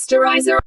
Posterizer.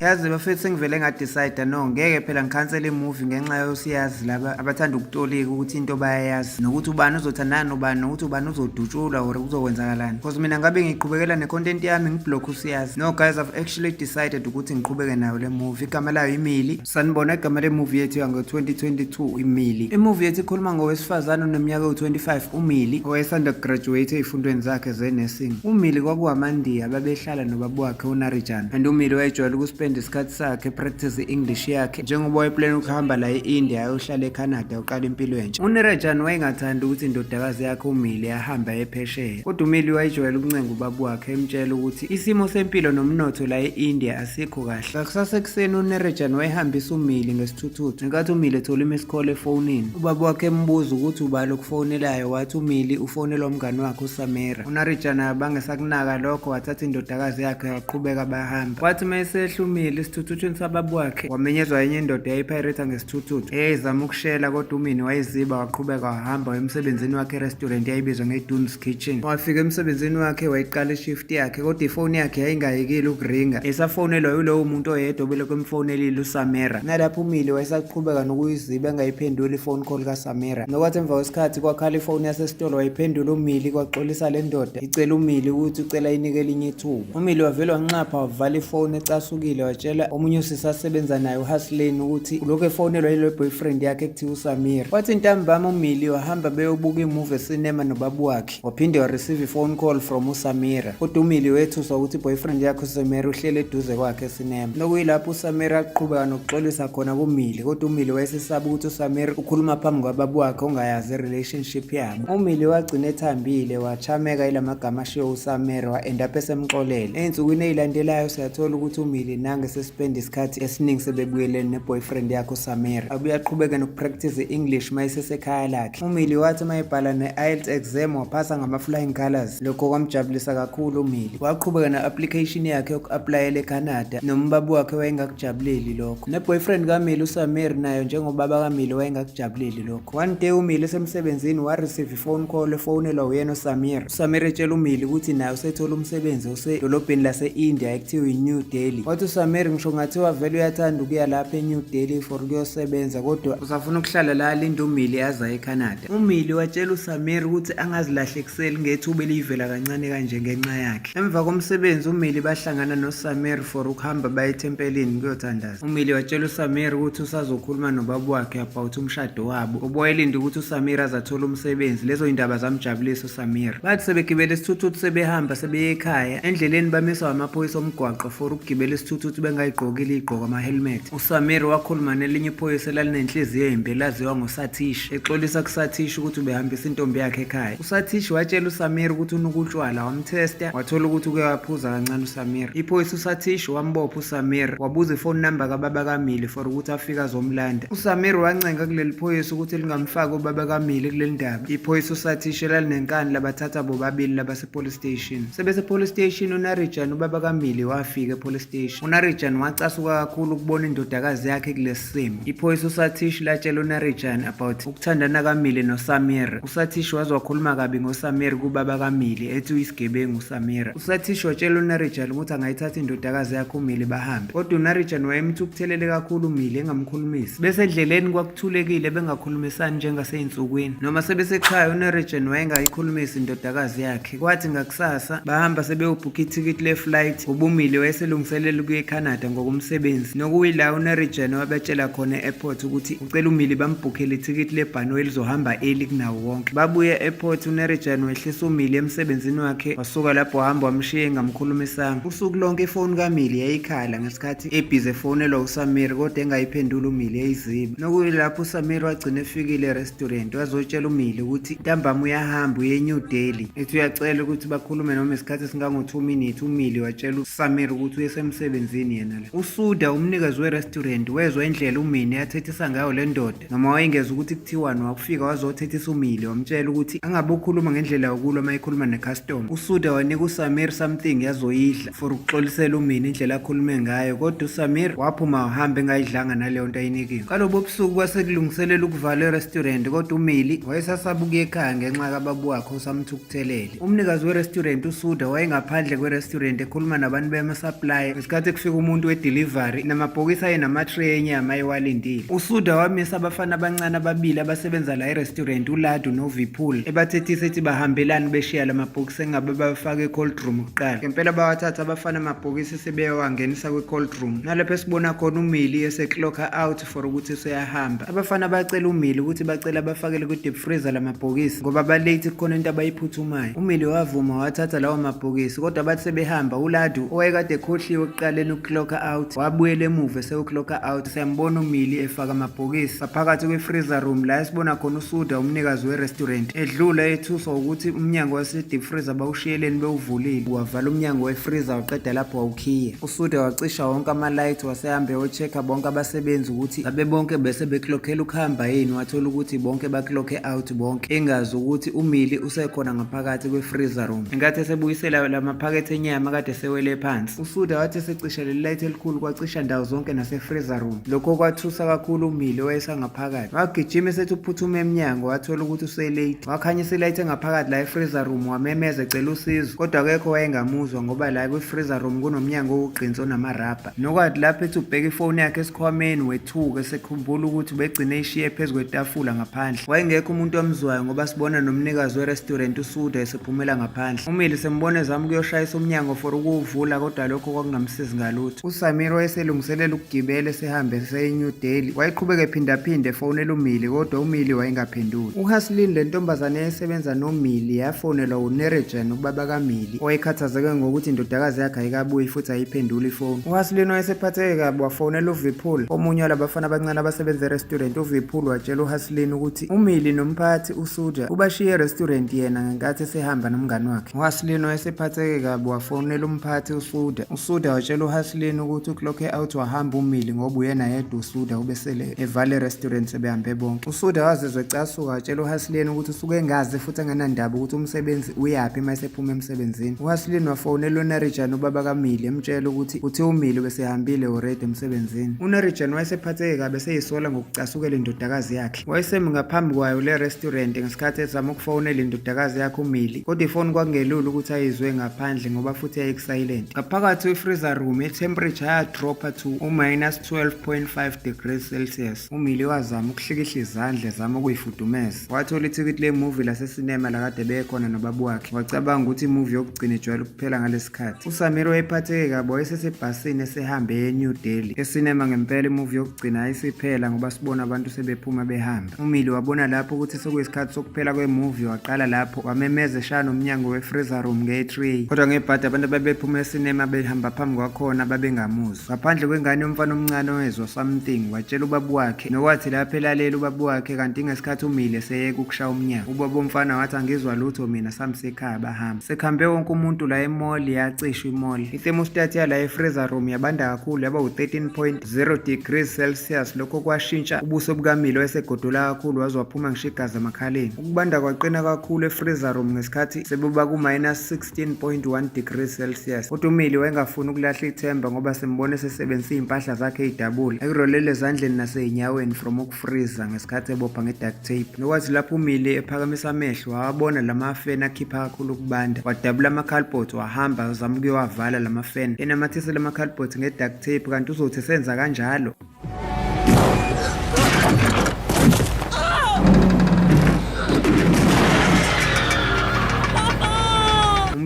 Yazi bafethu, sengivele nga-decide, no, ngeke phela ngikhansele i-movie ngenxa yosiyazi laba abathanda ukutolika ukuthi into bayayazi nokuthi ubani uzothandana nobani nokuthi ubani uzodutshulwa or kuzokwenzakalani, because mina ngabe ngiqhubekela ne-content yami, ngiblock usiyazi. No guys, I've actually decided ukuthi ngiqhubeke nayo le movie. Igama layo iMili. Sanibona, igama le movie yethu yango-2022 iMili. I-movie yethu ikhuluma ngowesifazane oneminyaka ewu-25, uMili, owayesanda kugraduate ey'fundweni zakhe ze-nursing. UMili kwakuwamandiya babehlala nobaba wakhe uNarijan, and uMili wayejwayele ukuspenda isikhathi sakhe practice i-English yakhe njengoba wayeplana ukuhamba la e-India ayohlala eCanada uqala impilo entsha. UNirajan wayengathandi ukuthi indodakazi yakhe uMili ahamba ephesheya, kodwa uMili wayejwayele ukuncenga ubaba wakhe emtshela ukuthi isimo sempilo nomnotho la e-India asikho kahle. Ngakusasa ekuseni uNirajan wayehambisa uMili ngesithuthuthu. Ngenkathi uMili ethola i-miss call efonini, ubaba wakhe embuza ukuthi ubani okufonelayo, wathi uMili ufonelwa umngani wakhe uSamira. UNarijan abangesakunaka lokho, wathatha indodakazi yakhe waqhubeka bahamba. Kwathi uma esehla uMili esithuthuthwini sababa wakhe, wamenyezwa enye indoda eyayiphayiretha ngesithuthuthu eyayizama ukushela, kodwa uMini wayiziba waqhubeka wahamba emsebenzini wakhe e-restaurant eyayibizwa nge-Dunes Kitchen. Wafika emsebenzini wakhe wayiqala ishift yakhe, kodwa ifoni yakhe yayingayekile ukuringa, esafonelwa yilowo muntu oyedwa obelokhu emfonelile, uSamira. Nalapho uMili wayesaqhubeka nokuyiziba engayiphenduli i-phone call kaSamira. Nokwathi emva kwesikhathi kwakhala ifoni yasesitolo, wayiphendula uMili, kwaxolisa le ndoda icela uMili ukuthi ucela inike elinye ithuba. UMili wavele wanxapha wavala ifoni ecasukile, watshela omunye usisi asebenza naye uHaslane ukuthi ulokhu efonelwa yile boyfriend yakhe ekuthiwa uSamira. Kwathi ntambama uMili wahamba beyobuka i-movie esinema nobaba wakhe, waphinde wa-receive i-phone call from uSamira, kodwa uMili wethuswa ukuthi i-boyfriend yakhe uSamira uhleli eduze kwakhe esinema, nokuyilapho uSamira aqhubeka nokuxolisa khona kuMili, kodwa uMili wayesesaba ukuthi uSamira ukhuluma phambi kwababa wakhe ongayazi i-relationship yabo. UMili wagcina ethambile, wachameka yila magama ashiwo uSamira, wa-end up esemxolele. Ey'nsukwini ey'landelayo siyathola ukuthi uMili nange sespende isikhathi esiningi sebebuyelene ne-boyfriend yakhe uSamira. Abuye aqhubeke nokupractice i-English uma esesekhaya lakhe. UMili wathi uma ebhala ne-IELTS exam waphasa ngama-flying colours. Lokho kwamjabulisa kakhulu uMili. Waqhubeka ne-application yakhe yoku-aplayela eCanada, noma ubaba wakhe wayengakujabuleli lokho. Ne-boyfriend kaMili uSamir nayo njengobaba kaMili wayengakujabuleli lokho. One day uMili esemsebenzini wa-receive i-phone call efonelwa uyena uSamir. USamir etshela uMili ukuthi naye usethola umsebenzi osedolobheni lase-India ekuthiwa i-New Delhi. Wathi uSamir ngisho ngathiwa vele uyathanda ukuya lapha e-New Delhi for ukuyosebenza, kodwa usafuna ukuhlala la alinde uMili aza eCanada. UMili watshela uSamir ukuthi angazilahlekiseli ngethuba eliyivela kancane kanje ngenxa yakhe. Emva komsebenzi uMili bahlangana noSamir for ukuhamba baye ethempelini kuyothandaza. UMili watshela uSamir ukuthi usazokhuluma nobaba wakhe about umshado wabo. Uboyelinde ukuthi uSamir azathole umsebenzi. Lezo indaba zamjabulisa uSamir. Bathi sebegibele isithuthuthu sebehamba sebeye ekhaya, endleleni bamiswa amaphoyisa omgwaqo for ukugibela isithuthuthu bengayigqokile iy'gqoko, ama-helmet. USamir wakhuluma nelinye iphoyisa elalinenhliziyo embi elaziwa ngoSathish, exolisa kuSathish ukuthi ubehambisa intombi yakhe ekhaya. USathish watshela uSamir ukuthi unuka utshwala, wamthesta wathola ukuthi uke waphuza kancane uSamir. Iphoyisa uSathish wambopha uSamir, wabuza ifoni number kababa kaMili for ukuthi afike azomlanda. USamir wancenga kuleli phoyisa ukuthi lingamfaki ubaba kaMili kuleli ndaba. Iphoyisa uSathish elalinenkani labathatha bobabili labase-police station. Sebese-police station uNarijan ubaba kaMili wafika e-police station. UNarijan wacasuka kakhulu ukubona indodakazi yakhe kulesi simo. Iphoyisa uSathish latshela uNarijan about ukuthandana kaMili noSamir. USathish waze wakhuluma kabi ngoSamir kubaba kaMili, ethi uyisigebengu uSamira. USathish watshela uNarijan ukuthi angayithatha indodakazi yakhe uMili bahambe. Kodwa uNarijan wayemthukuthelele kakhulu uMili engamkhulumisi. Bese endleleni kwakuthulekile bengakhulumisani njengasey'nsukwini. Noma sebesekhaya uNarijan wayengayikhulumisi indodakazi yakhe. Kwathi ngakusasa bahamba sebeyobhukha ithikithi le-flight ngoba uMili wayeselungiselela ukuya eCanada ngokomsebenzi. Nokuyila uNarijan wabatshela khona e-airport ukuthi ucela uMili bambhukhele ithikithi lebhanoyi elizohamba early kunawo wonke. Babuye e-airport, uNarijan wehlisa uMili emsebenzini wakhe, wasuka lapho wahamba wamshiya engamkhulumisanga. Usuku lonke ifoni kaMili yayikhala ngesikhathi ebhizi efonelwa uSamir, kodwa engayiphenduli uMili, eyiziba. Nokuyilapho uSamir wagcina efikile e-restaurant wazotshela uMili ukuthi ntambama uyahamba uye eNew Delhi. Ethi uyacela ukuthi bakhulume noma isikhathi esingango-2 minutes. UMili watshela uSamir ukuthi uyesemsebenzini. emsebenzini yena la. USuda umnikazi we-restaurant wezwa indlela uMini athethisa ngayo le ndoda noma wayengezwa ukuthi kuthiwani wakufika wazothethisa uMili wamtshela ukuthi angabe ukhuluma ngendlela yokulwa uma ekhuluma ne-customer. USuda wanika uSamir something yazoyidla for ukuxolisela uMini indlela akhulume ngayo kodwa uSamir waphuma wahamba engayidlanga naleyo nto ayinikiwe. Ngalobo busuku kwase kulungiselela ukuvala i-restaurant kodwa uMili wayesasaba ukuya ekhaya ngenxa kababa wakhe osamthukuthelele. Umnikazi we-restaurant uSuda wayengaphandle kwe-restaurant ekhuluma nabantu bema-supply ngesikhathi kufika umuntu we-delivery namabhokisi ayenama-tray enyama ayewalindile. USuda wamisa abafana abancane ababili abasebenza la e-restaurant uLadu noVipul ebathethisa ethi bahambelani beshiya la mabhokisi engabe bawafake e-cold room kuqala. Ngempela bawathatha abafana amabhokisi sebeyawangenisa kwi-cold room nalapho esibona khona uMili ese-clocka out for ukuthi useyahamba. Abafana bacela uMili ukuthi bacela bafakele kwi-deep freezer lamabhokisi ngoba ba-late kukhona into abayiphuthumayo. UMili wavuma wathatha lawo mabhokisi kodwa bathi sebehamba uLadu owayekade ekhohliwe ekuqaleni uku-clocka out wabuyela emuva esewu-clocka out. Siyambona uMili efaka amabhokisi ngaphakathi kwe-freezer room la esibona khona uSuda umnikazi we-restaurant edlula ethuswa ukuthi umnyango wase-deep freezer bawushiyeleni bewuvulile. Wavala umnyango we-freezer waqeda lapho wawukhiya. USuda wacisha wonke ama-light wasehambe eyo-check-a bonke abasebenzi ukuthi ngabe bonke bese beklokhela ukuhamba yini wathola ukuthi bonke baklokhe out bonke engazi ukuthi uMili usekhona ngaphakathi kwe-freezer room. Ngenkathi esebuyisela lamaphakethe enyama kade sewele phansi uSuda wathi esecisha leli light elikhulu kwacisha ndawo zonke nase-freezer room. Lokho kwathusa kakhulu uMili owayesangaphakathi. Wagijima esethi uphuthuma emnyango wathola ukuthi uselate. Wakhanyisa ilayithi engaphakathi la e-freezer room wamemeza ecela usizo kodwa akekho wayengamuzwa ngoba la kwi-freezer room kunomnyango owugqinsi onamarabha. Nokwathi lapho ethi ubheka ifoni yakhe esikhwameni wethuka esekhumbula ukuthi ubegcine eyishiye phezu kwetafula ngaphandle. Wayengekho umuntu omzwayo ngoba sibona nomnikazi we-restaurant uSuda esephumela ngaphandle. UMili sembona ezama ukuyoshayisa umnyango for ukuwuvula kodwa lokho kwakungamsizi ngalutho. USamir wayeselungiselela ukugibela esehambe eseye eNew Delhi. Wayeqhubeka ephindaphinda efonela uMili kodwa uMili wayengaphenduli. UHaslin le ntombazane eyayisebenza noMili yafonelwa uNerejan ubaba kaMili owayekhathazeke ngokuthi indodakazi yakhe ayikabuyi futhi ayiphenduli ifoni. UHaslin wayesephatheke kabi wafonela uVipul omunye walabafana abancane abasebenza e-restaurant. UVipul watshela uHaslin ukuthi uMili nomphathi uSuja ubashiye e-restaurant yena ngenkathi esehamba nomngani wakhe. UHaslin wayesephatheke kabi wafonela umphathi uSuda. USuda watshela uHaslin ukuthi uklokhe out wahamba uMili ngoba uyena yedwa uSuda ubesele evale e-restaurant sebehambe bonke. USuda wazizwa ecasuka watshela uHaslin ukuthi usuke engazi futhi engenandaba ukuthi umsebenzi uyaphi uma esephuma emsebenzini. UHaslin wafonela uNarijan ubaba kaMili emtshela ukuthi uthe uMili ubesehambile already emsebenzini. UNarijan wayesephatheke kabi eseyisola ngokucasukela indodakazi yakhe. Wayesemi ngaphambi kwayo le restaurant ngesikhathi ezama ukufonela indodakazi yakhe uMili kodwa ifoni kwakungelula ukuthi ayizwe ngaphandle ngoba futhi yayiku-silent. Ngaphakathi kwe-freezer room i-temperature yadropha to u-minus 12.5 degrees Celsius. UMili wazama ukuhlikihla izandla ezama ukuyifudumeza. Wathola ithikithi lemuvi lasesinema lakade bekhona nobaba wakhe. Wacabanga ukuthi imuvi yokugcina ijwayele ukuphela ngalesikhathi. USamir wayephatheke kabi wayesesebhasini esehambe eNew Delhi. Esinema ngempela imuvi yokugcina ayisiphela ngoba sibona abantu sebephuma behamba. UMili wabona lapho ukuthi sekuyisikhathi sokuphela kwemuvi waqala lapho wamemeza eshaya nomnyango we-freezer room nge-tray. Kodwa ngebhadi abantu ababephuma esinema behamba phambi kwakhona babengamuzwa. Ngaphandle kwengane yomfana omncane owezwa something watshela ubaba wakhe nokwathi lapho elalela ubaba wakhe kanti ngesikhathi umile seyeka ukushaya umnyango. Ubaba womfana wathi angizwa lutho mina samsekhaya bahamba. Sekuhambe wonke umuntu la e-mall yacishwa i-mall. I-thermostat yala e-freezer room yabanda kakhulu yaba u-13.0 degrees Celsius lokho kwashintsha ubuso bukaMilo esegodola kakhulu waze waphuma ngisho igazi emakhaleni. Ukubanda kwaqina kakhulu e-freezer room ngesikhathi sebuba ku-minus 16.1 degrees Celsius. Kodwa uMili wayengafuni ukulahla ithemba ngoba simbona esesebenzisa iy'mpahla zakhe ey'dabula ekurolele ezandleni nasey'nyaweni from ukufriza ngesikhathi ebopha nge-duct tape. Nokwathi lapho uMili ephakamisa amehlo wawabona lama feni akhipha kakhulu ukubanda. Wadabula ama-cardboard wahamba wazama ukuyowavala lama feni. Enamathisela ama-cardboard nge-duct tape kanti uzothi esenza kanjalo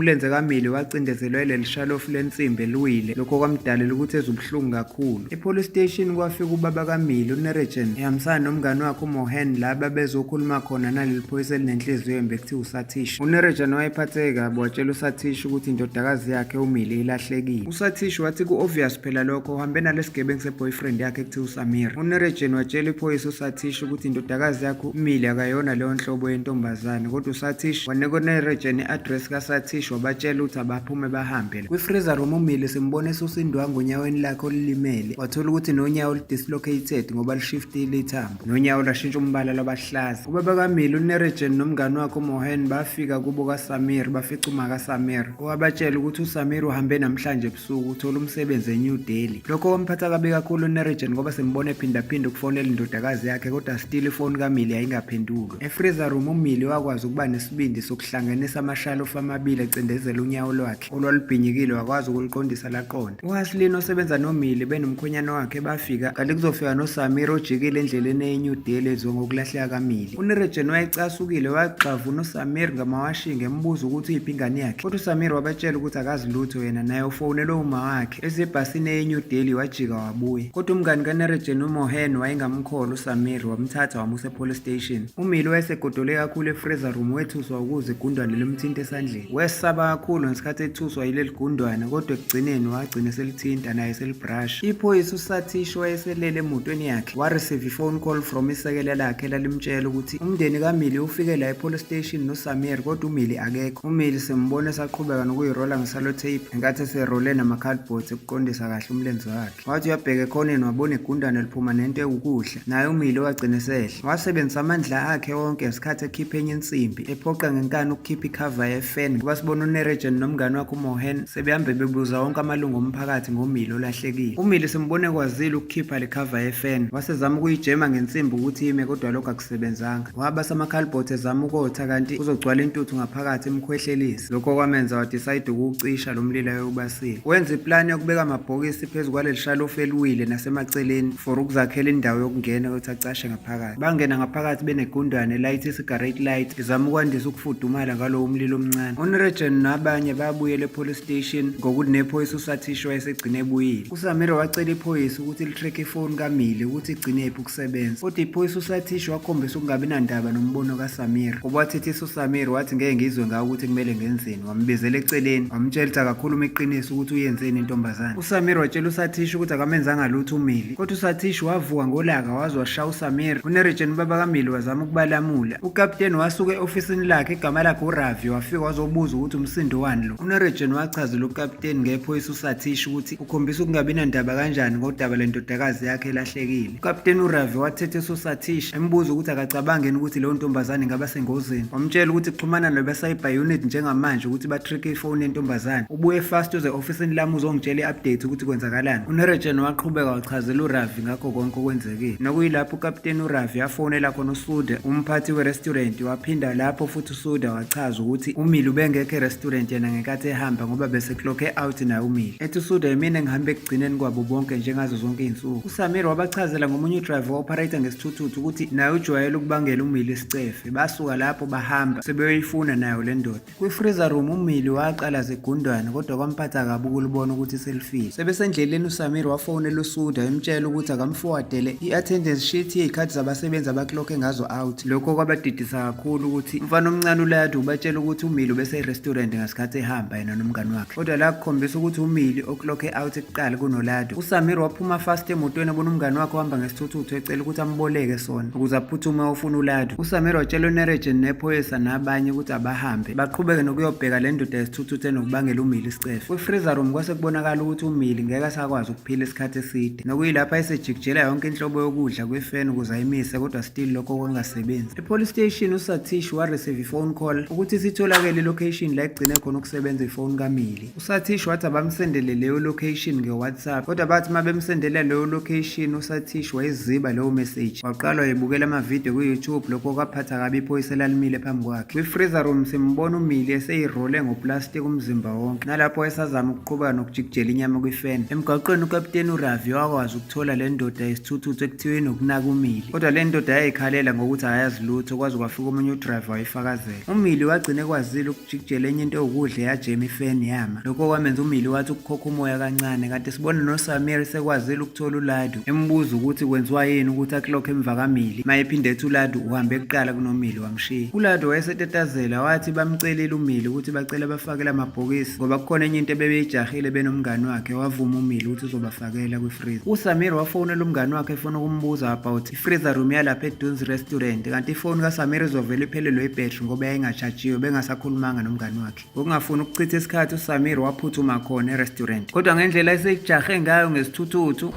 Umlenze kaMili wacindezelwa yileli shalofu lensimbi eliwile lokho kwamdalela ukuthi ezwe ubuhlungu kakhulu. E-police station kwafika ubaba kaMili uNerejan ehambisana nomngani wakhe uMohan la babezokhuluma khona naleli phoyisa elinenhliziyo embi ekuthiwa uSathish. UNerejan wayephatheke kabi watshela uSathish ukuthi indodakazi yakhe uMili ilahlekile. USathish wathi ku-obvious phela lokho uhambe nalesigebengu se-boyfriend yakhe ekuthiwa uSamir. UNerejan watshela iphoyisa uSathish ukuthi indodakazi yakhe uMili akayona leyo nhlobo yentombazane kodwa uSathish wanika uNerejan i-address kaSathish. Wabatshela ukuthi abaphume bahambe. Kwi-freezer room uMili simbona esusa indwangu onyaweni lakhe olulimele. Wathola ukuthi nonyawo oludislocated ngoba lishiftile ithambo. Nonyawo lwashintsha umbala lwabahlaza. Ubaba kaMili uNerejen nomngani wakhe uMohan bafika kubo kaSamir bafica umaka Samir owabatshela ukuthi uSamir uhambe namhlanje ebusuku uthola umsebenzi eNew Delhi. Lokho kwamphatha kabi kakhulu uNerejen ngoba sembona ephindaphinda ukufonela indodakazi yakhe kodwa still ifoni kaMili yayingaphendulwa. E-freezer room uMili wakwazi ukuba nesibindi sokuhlanganisa amashalofu amabili ecindezela unyawo lwakhe olwalubhinyikile wakwazi ukuluqondisa laqonda. UHaslin osebenza noMili benomkhwenyana wakhe bafika kanti kuzofika noSamir ojikile endleleni eyeNew Delhi ezwe ngokulahleka kaMili. UNirejen wayecasukile wagxavuna uSamir ngamawashingi embuza ukuthi uyiphi ingane yakhe. Kodwa uSamir wabatshela ukuthi akazi lutho yena naye ufonelwe uma wakhe esebhasini eyeNew Delhi wajika wabuya. Kodwa umngani kaNirejen uMohan wayengamkholwa uSamir wamthatha wamusa epolice station. UMili wayesegodole kakhulu efreezer room wethuswa ukuze igundwane limthinte esandleni. Wesaba kakhulu ngesikhathi ethuswa yileli gundwane kodwa ekugcineni wagcina selithinta naye selibrush. Iphoyisa uSatish wayeselele emotweni yakhe wareceive i-phone call from isekela lakhe elalimtshela ukuthi umndeni kaMili ufike la e-police station noSamir kodwa uMili akekho. UMili simbona esaqhubeka nokuyirola ngesellotape ngenkathi eserole nama-cardboards ekuqondisa kahle umlenze wakhe. Wathi uyabheka ekhoneni wabona igundane liphuma nento ewukudla. Naye uMili wagcina esehla. Wasebenzisa amandla akhe wonke ngesikhathi ekhipha enye insimbi, ephoqa ngenkani ukukhipha ikhava yefeni ngoba sibona uNerejen nomngani wakhe uMohan sebehambe bebuza wonke amalungu omphakathi ngoMili olahlekile. UMili simbone ekwazile ukukhipha le khava yefeni. Wasezama ukuyijema ngensimbi ukuthi ime kodwa lokho akusebenzanga. Wabasa amakhalibhothi ezama ukotha kanti kuzogcwala intuthu ngaphakathi imkhwehlelise. Lokho kwamenza wadisayida ukuwucisha lo mlilo ayewubasile. Wenza iplani yokubeka amabhokisi phezu kwaleli shalofu eliwile nasemaceleni for ukuzakhela indawo yokungena ukuthi acashe ngaphakathi. Bangena ngaphakathi benegundwane light isigarate light izama ukwandisa ukufudumala ngalowo mlilo omncane. UNirejen nabanye babuyela epolice station ngokuthi nephoyisa uSatish wayesegcine ebuyile. USamira wacela iphoyisa ukuthi litrack ifoni kaMili ukuthi igcine phi ukusebenza. Kodwa iphoyisa uSatish wakhombisa ukungabi nandaba nombono kaSamir. Ngoba wathethisa uSamir wathi ngeke ngizwe ngawe ukuthi kumele ngenzeni. Wambizela eceleni wamtshela ukuthi akakhulume iqiniso ukuthi uyenzeni intombazane. USamir watshela uSatish ukuthi akamenzanga lutho uMili. Kodwa uSatish wavuka ngolaka waze washaya uSamir. UNerejen ubaba kaMili wazama ukubalamula. Ukapteni wasuka e-ofisini lakhe igama lakhe uRavi wafika wazobuza ukuthi umsindo wani lo. UNerejen wachazela ukapteni ngephoyisa uSatish ukuthi ukhombisa ukungabi nandaba kanjani ngodaba lendodakazi yakhe elahlekile. Ukapteni uRavi wathethisa uSatish embuza ukuthi akacabangeni ukuthi leyo ntombazane ingaba sengozini. Wamtshela ukuthi xhumana nabe-cyber unit njengamanje ukuthi ba-track ifoni yentombazane. Ubuye fast uze ofisini lami uzongitshela i-update ukuthi kwenzakalani. UNerejen waqhubeka wachazela uRavi ngakho konke okwenzekile. Nokuyilapho ukapteni uRavi afonela khona uSuda, umphathi we-restaurant, waphinda lapho futhi uSuda wachaza ukuthi uMili ubengekho e-restaurant yena ngenkathi ehamba ngoba beseklokhe out naye uMili. Ethi uSuda yimina engihambe ekugcineni kwabo bonke njengazo zonke izinsuku. USamir wabachazela ngomunye udriver operator ngesithuthuthu ukuthi naye ujwayele ukubangela uMili isicefe. Basuka lapho bahamba sebeyoyifuna nayo le ndoda. Kwi-freezer room uMili waqala zegundwane kodwa kwamphatha kabi ukulibona ukuthi selifile. Sebesendleleni uSamir wafonela uSuda emtshela ukuthi akamforwardele i-attendance sheet yezikhathi zabasebenzi abaklokhe ngazo out. Lokho kwabadidisa kakhulu ukuthi umfana omncane uLadi ubatshela ukuthi uMili ubese-restaurant ngasikhathi ehamba yena nomngani wakhe. Kodwa la kukhombisa ukuthi uMili oklokhe out kuqala kunoLado. USamir waphuma fast emotweni ebona umngani wakhe ohamba ngesithuthuthu ecela ukuthi amboleke sona ukuze aphuthume ofuna uLado. USamir watshela uNerejen nephoyisa nabanye ukuthi abahambe baqhubeke nokuyobheka le ndoda yesithuthuthu enokubangela uMili isicefe. Kwi-freezer room kwase kubonakala ukuthi uMili ngeke asakwazi ukuphila isikhathi eside nokuyilapho ayesejikijela yonke inhlobo yokudla kwifeni ukuze ayimise kodwa still lokho kwangasebenzi. E-police station uSatish wareceive i-phone call ukuthi isitholakele i-location la egcine khona ukusebenza ifoni kaMili. USatish wathi abamsendele leyo location nge-WhatsApp kodwa bathi uma bemsendela leyo location uSatish wayiziba leyo message waqala wayebukela amavidiyo ku-YouTube lokho kwaphatha kabi iphoyisa elalimile phambi kwakhe. Kwi-freezer room simbona uMili eseyirole ngoplastic umzimba wonke nalapho wayesazama ukuqhubeka nokujikijela inyama kwifeni. Emgwaqweni ukapteni uRavi wakwazi ukuthola le ndoda yesithuthuthu ekuthiwa inokunaka uMili kodwa le ndoda yayikhalela ngokuthi akayazi lutho kwaze kwafika omunye udrayiva wayifakazela. UMili wagcina ekwazile ukujikijela enye into ewukudla yajema ifeni yama. Lokho kwamenza uMili wathi ukukhokha umoya kancane kanti sibona noSamir sekwazile ukuthola uLadu embuza ukuthi kwenziwa yini ukuthi aklokhe emva kaMili mayephinde ethi uLadu uhambe kuqala kunoMili wamshiya. ULadu wayesetetazela wathi bamcelile uMili ukuthi bacela bafakele amabhokisi ngoba kukhona enye into ebebeyijahile benomngani wakhe wavuma uMili ukuthi uzobafakela kwi-freezer. USamir wafonela umngani wakhe efuna ukumbuza about i-freezer room yalapha eDunes Restaurant kanti ifoni kaSamir izovele iphelelwe ibhetri ngoba yayingatshajiwe bengasakhulumanga nomngani wakhe. wakhe. Ngokungafuni ukuchitha isikhathi uSamir waphuthuma khona e-restaurant. Kodwa ngendlela esejahe ngayo ngesithuthuthu,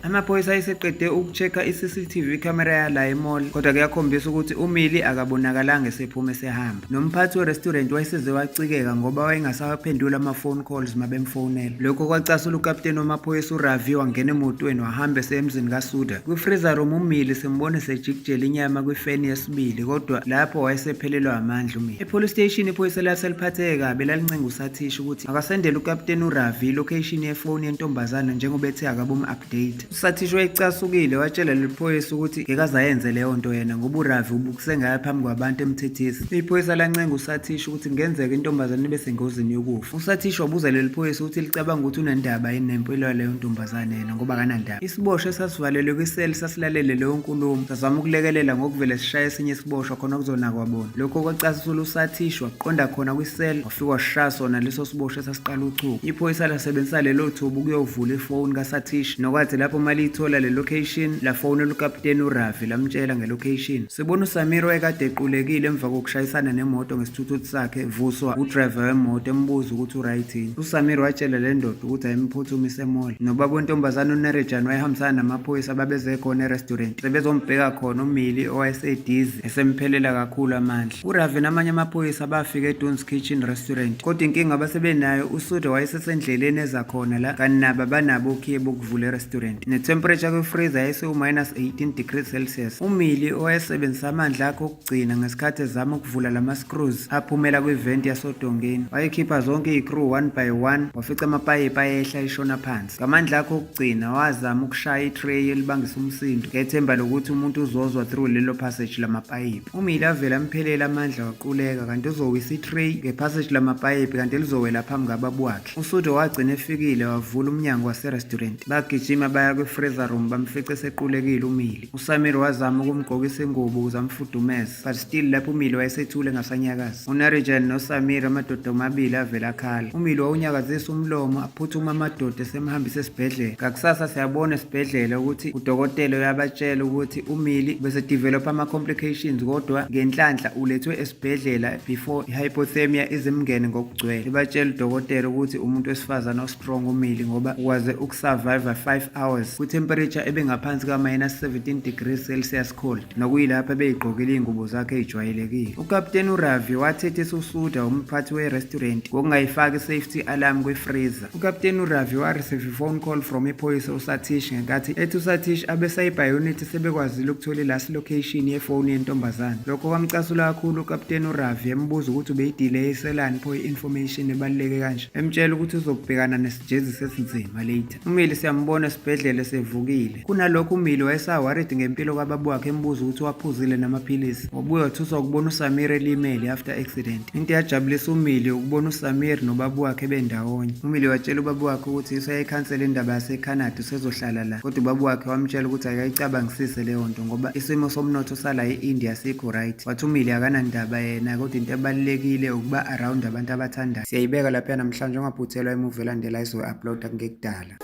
amaphoyisa ayeseqede uku-check-a i-CCTV camera yala e-mall, kodwa kuyakhombisa ukuthi uMili akabonakalanga esephuma esehamba. Nomphathi we-restaurant wayeseze wacikeka ngoba wayengasawaphenduli ama-phone calls mabemfonela. Lokho kwacasula ukapteni wamaphoyisa uRavi, wangena emotweni wahamba esemzini kaSuda. Kwi-freezer room uMili simbone sejikijela inyama kwifeni yesibili, kodwa lapho wayesephelelwa amandla uMili. E-police station iphoyisa lase liphatheke kabi, lalincenga uSathish ukuthi akasendele ukapteni uRavi ilocation yefoni yentombazana njengoba ethe akabomu-update. USathish wayecasukile, watshela leli phoyisa ukuthi ngeke azayenze leyo nto yena ngoba uRavi ubukise ngayo phambi kwabantu emthethisi. Iphoyisa lancenga uSathish ukuthi kungenzeka intombazane ibe sengozini yokufa. USathish wabuza leli phoyisa ukuthi licabanga ukuthi unendaba yini nempilo yaleyo ntombazane yena ngoba akanandaba. Isiboshwa esasivalelwe kwiseli sasilalele leyo nkulumo, sazama ukulekelela ngokuvele sishaye esinye isiboshwa khona kuzonakwa bona. Lokho kwacasula uSathish, waqonda khona kwiseli wafika washaya sona leso siboshwa esasiqala uchuku. Iphoyisa lasebenzisa lelo thuba ukuyovula ifoni kaSathish, nokwathi lapho uma liyithola le location lafonela ukapteni uRavi lamtshela ngelocation. Sibona uSamir owayekade equlekile emva kokushayisana nemoto ngesithuthuthu sakhe, vuswa udriver wemoto embuza ukuthi uright yini. USamir watshela le ndoda ukuthi ayimphuthumise e-mall. Nobaba wentombazane uNerejan wayehambisana namaphoyisa ababeze khona e-restaurant sebezombheka khona uMili owayesedizi esemphelela kakhulu amandla. URavi namanye amaphoyisa bafika eDunes Kitchen Restaurant, kodwa inkinga abasebenayo uSuda wayesesendleleni eza khona la, kanti nabo abanabo okhiye bokuvula e-restaurant. Ne-temperature kwi-freezer yayisewu-minus 18 degrees Celsius. UMili owayesebenzisa amandla akhe okugcina ngesikhathi ezama ukuvula lama-screws aphumela kwi-vent yasodongeni, wayekhipha zonke iy'screw one by one, wafica amapayipi ayehla eshona phansi. Ngamandla akhe okugcina wazama ukushaya i-tray elibangisa umsindo ngethemba lokuthi umuntu uzozwa through lelo passage lamapayipi. UMili avele amphelele amandla waquleka, kanti uzowisa i-tray ngepassage lamapayipi kanti lizowela phambi kababa wakhe. USudo wagcina efikile wavula umnyango wase-restaurant. Bagijima baya kwi-freezer room, bamfice esequlekile uMili. USamir wazama ukumgqokisa ingubo ukuze amfudumeze, but still lapho uMili wayesethule ngasanyakazi. UNarijan noSamir amadoda omabili avele akhala. UMili wawunyakazisa umlomo, aphuthuma amadoda esemhambisa esibhedlela. Ngakusasa siyabona esibhedlela ukuthi udokotela uyabatshela ukuthi uMili bese develop ama-complications, kodwa ngenhlanhla ulethwe esibhedlela before i-hypothermia izimngene ngokugcwele. Ibatshela udokotela ukuthi umuntu wesifazane o-strong uMili ngoba ukwaze ukusurvive 5 hours kwi-temperature ebengaphansi ka-minus 17 degrees Celsius cold, nokuyilapho ebeyigqokile iy'ngubo zakhe ey'jwayelekile. Ukapteni uRavi wathethisa uSuda, umphathi we-restaurant, ngokungayifaki i-safety alarm kwi-freezer. Ukapteni uRavi wa-receive i-phone call from iphoyisa uSathish ngenkathi ethi uSathish abe-cyber unit sebekwazile ukuthola i-last location yefoni yentombazane. Lokho kwamcasula kakhulu ukapteni uRavi, embuza ukuthi ubeyidileyiselani pho i-information ebaluleke kanje, emtshela ukuthi uzobhekana nesijezisi esinzima later. UMili siyambona esibhedlela esevukile. Kunalokho uMili wayesaworried ngempilo kababa wakhe, embuza ukuthi waphuzile namaphilisi. Wabuye wathuswa ukubona uSamir elimele after accident. Into eyajabulisa uMili ukubona uSamir nobaba wakhe bendawonye. UMili watshela ubaba wakhe ukuthi useyayikhansela indaba yaseCanada, usezohlala la. Kodwa ubaba wakhe wamtshela ukuthi akayicabangisise leyo nto ngoba isimo somnotho sala e-India asikho right. Wathi uMili akanandaba yena, kodwa into ebalulekile ukuba around abantu abathandayo. Siyayibeka lapha namhlanje, ungaphuthelwa imovie elandela izoyi-uploada kungekudala.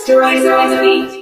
Stories on the beat.